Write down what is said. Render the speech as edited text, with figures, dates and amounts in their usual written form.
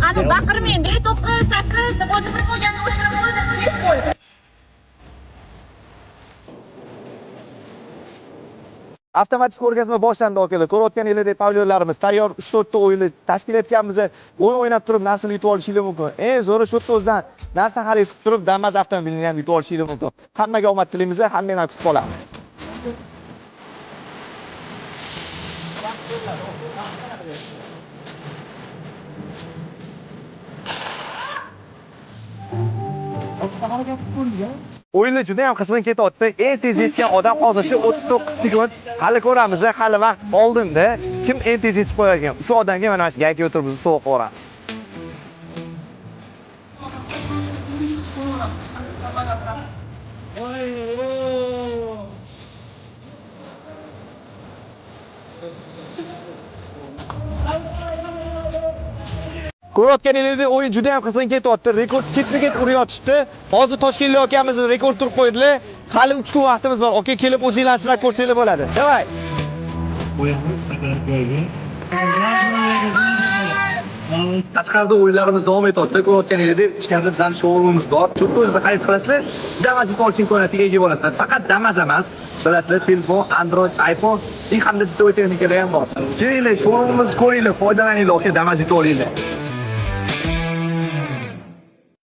Ani baqirmang, 9, 8 deb o'zi bir qo'yganni o'chirib qo'ydi, tez qo'y. Avtomatik ko'rgazma boshlandi, akalar. Ko'rayotganingizdek, pavilyonlarimiz tayyor. 3-4 ta o'yinni tashkil etganmiz. O'yin o'ynab turib narsani yutib olishingiz mumkin. Eng zo'ri, shu yerda o'zidan narsa xarid qilib turib, Damas avtomobilini ham yutib olishingiz mumkin. Hammaga omad tilaymiz, hammanglarni kutib qolamiz. O'yinlar juda ham qizg'in ketyapti. Eng tez yetishgan odam hozircha 39 sekund. Hali ko'ramiz, hali vaqt oldinda. Kim eng tez yetishib qo'yar ekan? O'sha odamga mana shu gayka o'tiribmiz, sovg'a qo'yamiz. Ko'rayotganingizdek, o'yin juda ham qizg'in ketyapti. Rekord ketma-ket urayotishdi. Hozir toshkentlik akamiz rekord turib qo'ydilar. Hali 3 kun vaqtimiz bor. Aka, kelib o'zinglar sinab ko'rsanglar bo'ladi. Давай. Tashqarida o'yinlarimiz davom etyapti. Ko'rayotganingizdek, ichkarida bizning showroomimiz bor. Shu yerda o'zida xarid qilasizlar, Damas yutib olish imkoniyatiga ega bo'lasizlar. Faqat Damas emas, bilasizlar, telefon, Android, iPhone hamda cifroviy texnikalar ham bor. Kelinglar, showroomimizni ko'ringlar, foydalaninglar, aka, Damas yutib olinglar.